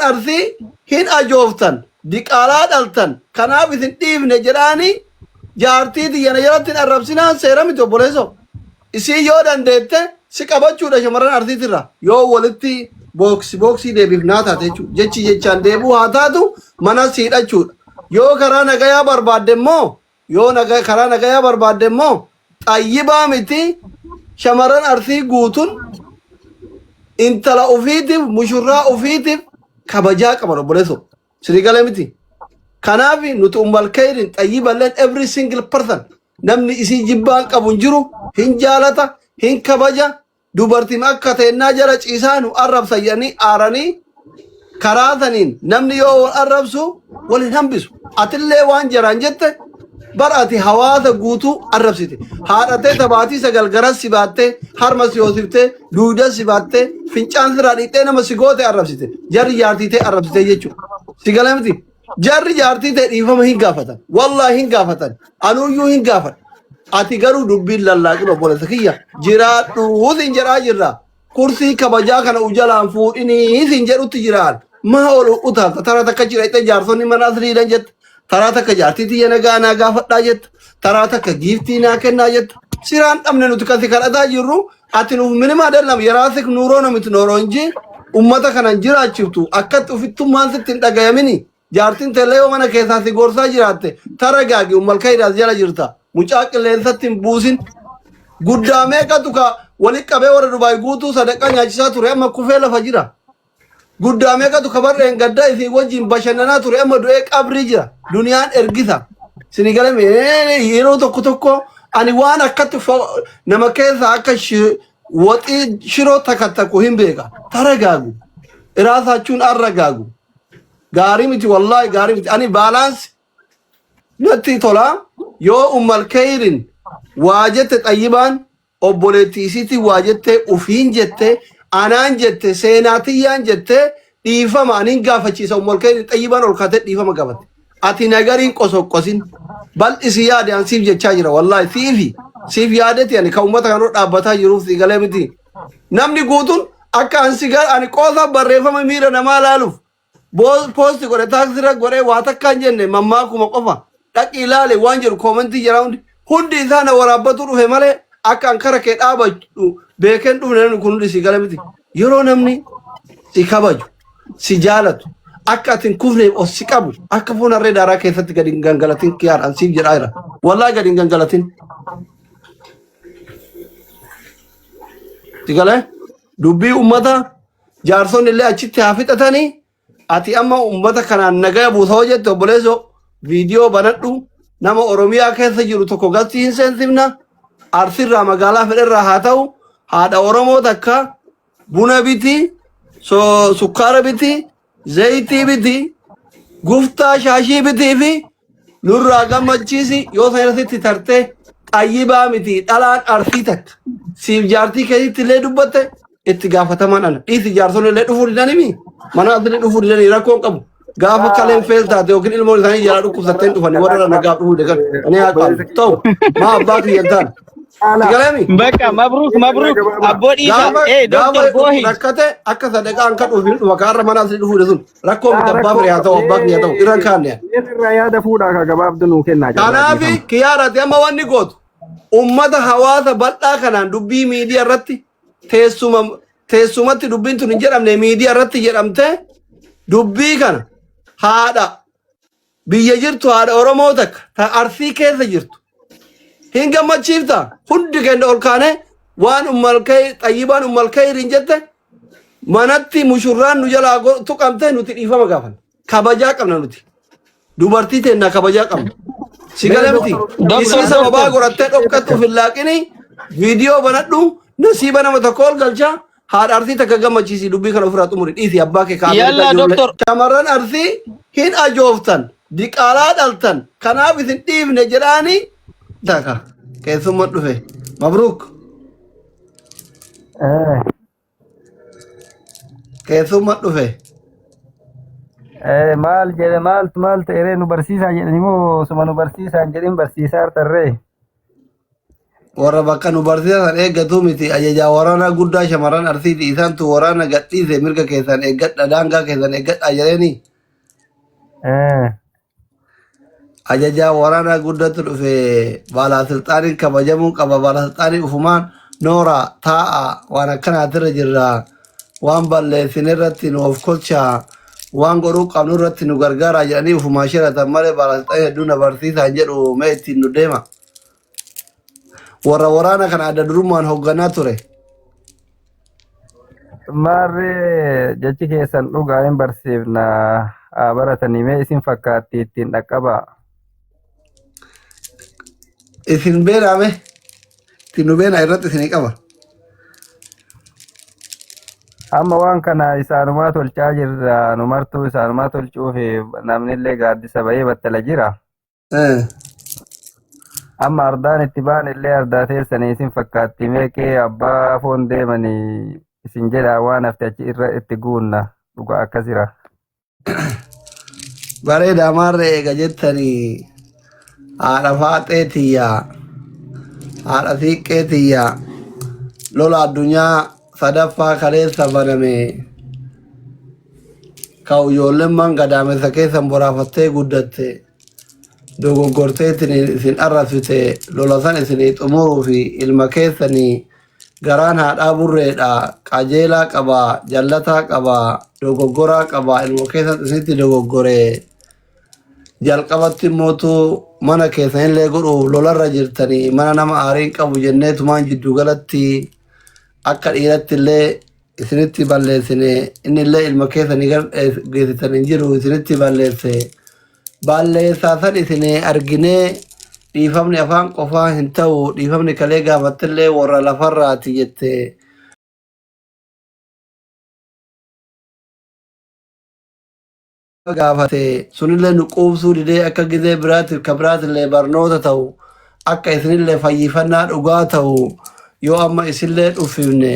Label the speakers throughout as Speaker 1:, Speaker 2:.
Speaker 1: Shamarran Arsii hin ajooftan, diqaalaa dhaltan, kanaaf isin dhiifne jedhaani jaartii tiyya na jalatti hin arrabsinaan seera miti obboleessoo. Isii yoo dandeette si qabachuudha shamarran Arsiitirra yoo walitti booksi booksii deebifnaa taate jechuudha. Jechi jechaan deebuu haa taatu mana si hidhachuudha. Yoo karaa nagayaa barbaadde immoo Yoo naga, karaa nagayaa barbaadde immoo xayyibaa miti shamarran Arsii guutun intala ufiitiif mushurraa ufiitiif kabajaa qaban obboleessoo. Sirrii galee miti. Kanaaf nuti ummal kayrin xayyiballeen every single person namni isii jibbaan qabu hin jiru hin jaalata hin kabaja Dubartiin akka teennaa jala ciisaa nu arrabsa jedhanii aaranii karaa saniin namni yoo wal arrabsu wal hin hambisu. Atillee waan jaraan jette bar ati hawaasa guutuu arrabsite. Haadhatee tabaatii sagal garas si baattee harma si hoosiftee duuda si baattee fincaan sirraa dhiqxee nama si goote arrabsite. Jarri jaartii tee arrabsite jechuudha. Si galee miti? Jarri jaartii tee dhiifama hin gaafatan. Wallaahi hin gaafatan. Anuyyuu hin gaafadhu. Ati garuu dubbiin lallaaqin obboleessa kiyya. Jiraadhu siin jedhaa jirra. Kursii kabajaa kana ujalaan fuudhinii siin jedhutti jiraan. Maa ol utaalta taraa takka jira itti jaarsonni mana asliidhan jetta. Taraa takka jaartii tiyya nagaa naa gaafadhaa jetta. Taraa takka giiftii naa kennaa jetta. Siraan dhabne nuti kan si kadhataa jirru ati nuuf minimaa dallam yeraasik nuuroo namiti nooroo inji ummata kanan jiraachiftu akkatti ofittummaan sitti hin dhagayamini. Jaartiin teellee yoo mana keessaa si gorsaa jiraatte taragaagi ummal kaydaas jala jirta. Mucaa qilleensatti hin buusin. Guddaa meeqatu ka wali qabee warra Dubaay guutuu sadaqaa nyaachisaa ture amma kufee lafa jira. Guddaa meeqatu ka barreen gaddaa isin wajjin bashannanaa ture amma du'ee qabrii jira. Duniyaan ergisa. Sini galame yeroo tokko tokko ani waan akkatti nama keessa akka waxii shiroo takattakku hin beeka. Taragaagu. Iraasachuun arragaagu. Gaarii miti wallaahi gaarii miti. Ani baalaansi natti tola yoo ummal keyrin waa jette xayyibaan obboleettii isiitti waa jette ufiin jette anaan jette seenaa tiyyaan jette dhiifama anin gaafachiisa ummal keyrin xayyibaan ol kaatee dhiifama gaafatte. Ati nagariin qosoqqosin bal'isi yaade an siif jechaa jira wallaahi siifi siif yaadeti ani kan ummata kanoo dhaabbataa jiruuf sii galee miti. Namni guutuun akka an si ani qoosaa barreeffama miira namaa laaluuf poosti godhe taaksirra godhee waa takka hin jenne mammaakuma qofa dhaqii ilaali waan jedhu koomentii jira hundi hundi isaa na waraabbatuu dhufe malee akka an kara kee dhaabadhu beekeen dhufne namni kun hundi si gala miti. Yeroo namni si kabaju si jaalatu akka ati hin kufneef of si qabu akka foon harree daaraa keessatti gadi hin gangalatin kiyaadhaan siif jedhaa jira. Wallaahi gadi hin gangalatin. Si galee dubbii ummata jaarsonni illee achitti haa fixatanii ati amma ummata kanaan nagaya buusa hoo jette obboleessoo viidiyoo banadhu nama Oromiyaa keessa jiru tokko galtii hin seensifna Arsirraa magaalaa fedherraa haa ta'u haadha Oromoo takka buna biti sukkaara biti Zayitii biti, guftaa shaashii bitii fi nurraa gammachiisi yoo san irratti tartee xayyibaa miti dhalaan arsii takka siif jaartii keetitti illee dubbatte itti gaafatamaan ana dhiisi jaarsonni illee dhufuu didanii mana asillee dhufuu didanii rakkoo hin qabu gaafa kaleen feel taate yookiin ilmoon isaanii jalaa dhukkubsatteen dhufanii warra nagaaf dhufuu didan ani haa qaalu ta'u maa abbaa kiyya hin taane Si galeemi?
Speaker 2: Bakka mabruuk mabruuk abboo dhiisa.
Speaker 1: Gaafa
Speaker 2: Ee
Speaker 1: gaafa
Speaker 2: doktor boohi.
Speaker 1: rakkate akka sadaqaan kan dhufu dhufa kaarra mana asii dhufu sun rakkoo miti abbaa fire haa ta'u abbaa kiyya ta'u irra hin kaanne.
Speaker 3: Irraa yaada fuudhaa ka gabaabdu nuu kennaa jira.
Speaker 1: Kanaaf kiyyaarati amma wanni gootu ummata hawaasa bal'aa kanaan dubbii miidiyaa irratti teessuma teessumatti dubbiin tun hin jedhamne miidiyaa irratti jedhamte dubbii kana haadha biyya jirtu haadha Oromoo takka ta Arsii keessa jirtu hin gammachiifta hundi keenya ol kaane waan ummalkay xayyibaan ummalkayriin jette manatti mushurraan nu jalaa tuqamte nuti dhiifama gaafanna kabajaa qabna nuti dubartii teenna kabajaa qabna si galee miti
Speaker 2: Doktor,
Speaker 1: isii sababaa
Speaker 2: doktor.
Speaker 1: godhattee dhokkattu of hin laaqini viidiyoo banadhu nasiiba nama tokko ol galchaa Haadha Arsii takka gammachiisi dubbii kana ofirraa xumuri dhiisi abbaa kee ka Ameerikaa
Speaker 2: Yalla
Speaker 1: jirullee.
Speaker 2: doktor.
Speaker 1: Shamarran Arsii hin ajooftan diqaalaa dhaltan kanaaf isin dhiifne jedhaani taka keessumman dhufe mabruuk keessumman dhufe.
Speaker 3: Maal jedhe maaltu maal ta'e nu barsiisaa jedhani moo osuma nu barsiisaa hin jedhin barsiisaa tarree.
Speaker 1: Warra bakka nu barsiisan eeggatu miti. Ajajaa waraanaa guddaa shamarran Arsiiti. Isaantu waraana gadhiise, mirga keessan eeggadha, daangaa keessan eeggadha jedheeni. Ajajaa waraanaa guddatu dhufe, baalaasilxaaniin kabajamuu qaba. Baalaasilxaanii ufumaan noora taa'a, waan akkanaatirra jirra. Waan balleessine irratti nu of kolchaa, waan godhuu qabnu irratti nu gargaaraa jedhanii ufumaan shiratan malee, baalaasilxaanii hedduu na barsiisaan jedhu, mee ittiin nu deema. Warra waraana kana adda durummaan hoogganaa ture.
Speaker 3: Maarree, jechi keessan dhugaa, hin barsiifna, haa baratanii, mee isin fakkaatti ittiin dhaqqabaa.
Speaker 1: Isin beenaame, ittiin nu beenaa irratti isinii qaba.
Speaker 3: Amma waan kana isaanumaa tolchaa jirra, nu martuu isaanumaa tolchuuf namnillee gaaddisa bahee battala jira. Amma ardaan itti ba'an illee ardaa teessanii isin fakkaatti, meeqee abbaa foon deemanii isin jedha, waan hafte achi irra itti guunna, dhugaa akkasira.
Speaker 1: Bareeda. Maarree, eega jettanii, haadha faaxee tiyyaa, haadha siiqqee tiyyaa, lola addunyaa sadaffaa kaleessa baname ka ijoolleen man gadaamessa keessan boraafattee guddatte dogoggortee isin arrabsite, lola san isinii xumuruu fi ilma keessanii garaan haadhaa burreedha, qajeelaa qaba, jallataa qaba, dogoggoraa qaba. Ilma keessan isinitti dogoggoree jalqabatti mootu mana keessanillee godhuuf lolarra jirtanii, mana nama aariin qabu jenneetumaan jiddu galatti akka dhiiratti illee isinitti balleessine. Innillee ilma keessanii gar geessitan hin jiru, isinitti balleesse. Balleessaa san isinii arginee, dhiifamni afaan qofaa hin ta'u, dhiifamni kalee gaafattillee warra lafarraati jette. Gaafate sunillee nu quubsuu didee, akka gizee biraatiif ka biraatillee barnoota ta'u, akka isinillee fayyifannaa dhugaa ta'u, yoo amma isillee uffifne,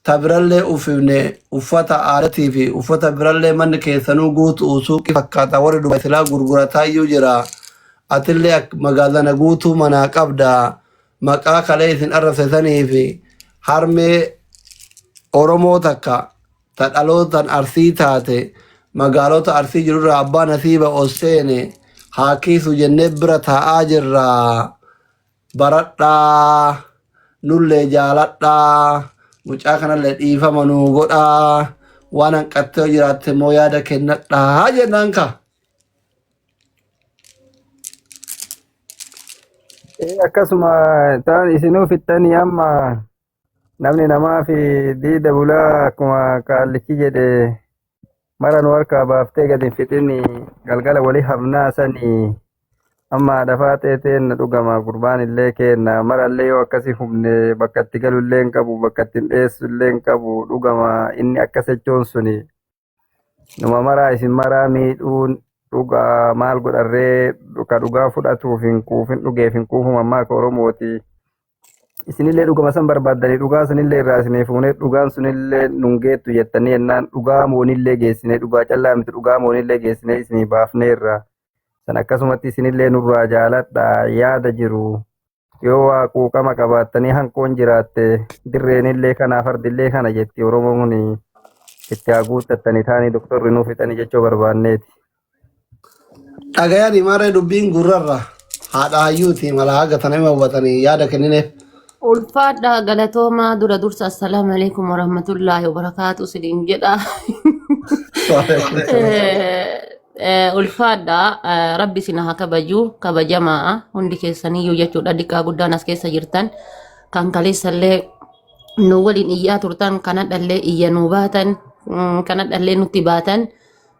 Speaker 1: ta birallee uffifne, uffata aadaatii fi uffata birallee manni keessanuu guutuu suuqii fakkaata. Warri Dubaay silaa gurgurataayyuu jira. Atillee magaazana guutuu manaa qabda. Maqaa kalee isin arrabse sanii fi harmee Oromoo takka ta dhalootaan Arsii taate, magaalota Arsii jirurraa abbaa nasiiba ol seene haa kiisu jennee bira taa'aa jirra. Baradhaa, nullee jaaladhaa, mucaa kanallee dhiifama nuu godhaa, waan hanqattee yoo jiraatte immoo yaada kennadhaa jennaan ka.
Speaker 3: Akkasuma ta'an isinuu fixxanii, amma namni namaa fi diida bulaa, akkuma kaallichi jedhe, mara nu harkaa baaftee gadi hin fixin, galgala walii hafnaa sanii. Amma haadha faaxee teenna, dhugama gurbaan illee keenna marallee yoo akkasi humne bakka itti galu illee hin qabu, bakka itti hin dheessu illee hin qabu. Dhugama inni akka sochoon suni numa maraa isin maraa miidhuun dhugaa, maal godharree, ka dhugaa fudhatuuf hin quufin, dhugeef hin quufu ammaa akka Oromooti. Isinillee dhugama san barbaaddanii, dhugaa sanillee irraa isinii fuunee, dhugaan sunillee nun geettu jettanii jennaan, dhugaa moonillee geessinee, dhugaa callaa miti, dhugaa moonillee geessinee isinii baafneerra. San akkasumatti isinillee nurraa jaaladha, yaada jiru. Yoo waa quuqama qabaattanii hanqoon jiraatte, dirreenillee kanaa fardillee kana jetti Oromoon, itti haa guuttattanii taanii doktorri nuu fixanii jechuu barbaanneeti.
Speaker 1: Dhagayanii maarree, dubbiin gurrarra haadha hayyuuti mala haga tana hima hubatanii yaada kennineef.
Speaker 4: Ulfaadha, galatoomaa. Dura dursa assalaamu alaikum warahmatullaahi wabarakaatu isiniin jedha. Ulfaadha, rabbi isin haa kabaju, kabajamaa hundi keessaniyyuu jechuudha. Diqqaa guddaan as keessa jirtan, kan kaleessallee nu waliin iyyaa turtan, kana dhallee iyya nu baatan, kana dhallee nutti baatan,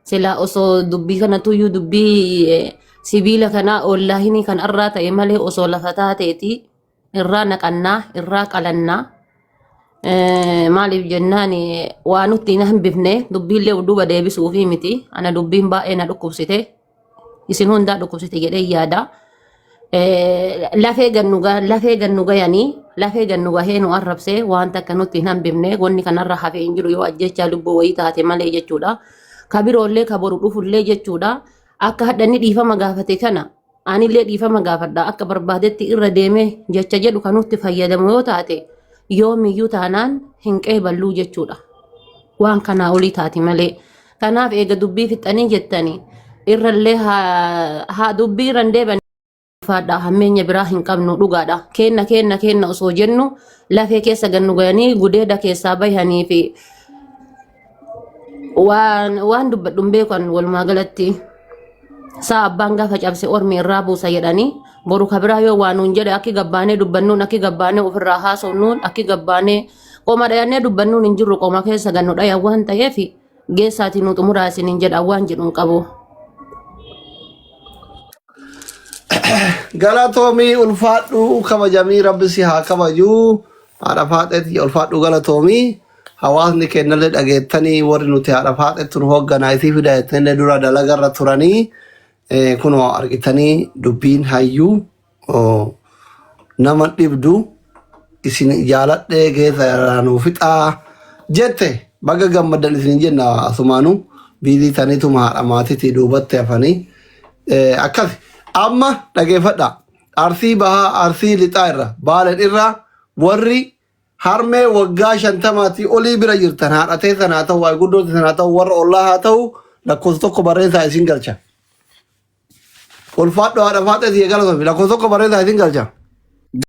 Speaker 4: silaa osoo dubbii kanatuyyuu dubbii sibiila kanaa ollaahinii kan irraa ta'e malee, osoo lafa taateeti irraa naqannaa, irraa qalannaa. Maaliif jennaan, waa nutti hin hambifne, dubbiillee duuba deebisuufi miti. Ana dubbiin baay'ee na dhukkubsite, isin hundaa dhukkubsite jedhee yaada. Lafee gannu gayanii, lafee gannu gahee nu arrabsee, waan takka nutti hin hambifne. Wanni kanarra hafee hin jiru yoo ajjechaa lubbuu wayii taate malee jechuudha. Ka biroollee ka boru dhufullee jechuudha. Akka hadhanni dhiifama gaafate kana Anillee dhiifama gaafadha akka barbaadetti irra deemee jecha jedhu kan nutti fayyadamu yoo taate yoomiyyuu taanaan hin qeeballuu jechuudha. Waan kanaa olii taati malee. Kanaaf eega dubbii fixxanii jettanii irrallee haa dubbii irra hin deeban. Ulfaadha hammeenya biraa hin qabnu dhugaadha. Keenna keenna keenna osoo jennu lafee keessa gannu gayanii gudeeda keessaa bayhanii fi waan waan dubbadhu hin beekan walumaa galatti. Saa abbaan gaafa cabse ormi irraa buusa jedhanii boru ka biraa yoo waa nuun jedhe akki gabbaanee dubbannuun akki gabbaanee ofirraa haasofnuun akki gabbaanee qoma dhayannee dubbannuun hin jirru qoma keessa gannu dhayan waan ta'eef geessaatii nu xumuraa isiniin jedha waan jedhu hin qabu.
Speaker 1: Galatoomii ulfaadhu kabajamii rabbi si haa kabajuu haadha faaxeetti ulfaadhu galatoomii hawaasni kennallee dhageettanii warri nuti haadha faaxeetti nu hoogganaa isii fida jettanillee dura dalagarra turanii kunoo argitanii dubbiin hayyuu nama dhibdu isin jaaladhee keessa irraa nuu fixaa jette baga gammaddan isin jenna asumaanuu biizii taniituma haadha maatiitii duubatti hafanii akkas amma dhageeffadha arsii bahaa arsii lixaa irra baaleen irra warri harmee waggaa shantamaatii olii bira jirtan haadha teessan haa ta'u guddoo teessan haa ta'u warra ollaa haa ta'u lakkoofsa tokko barreessaa isin galcha. Ulfaadhu haadha faaxee si galatoomi lakkoofsa tokko barreessaa isin galcha.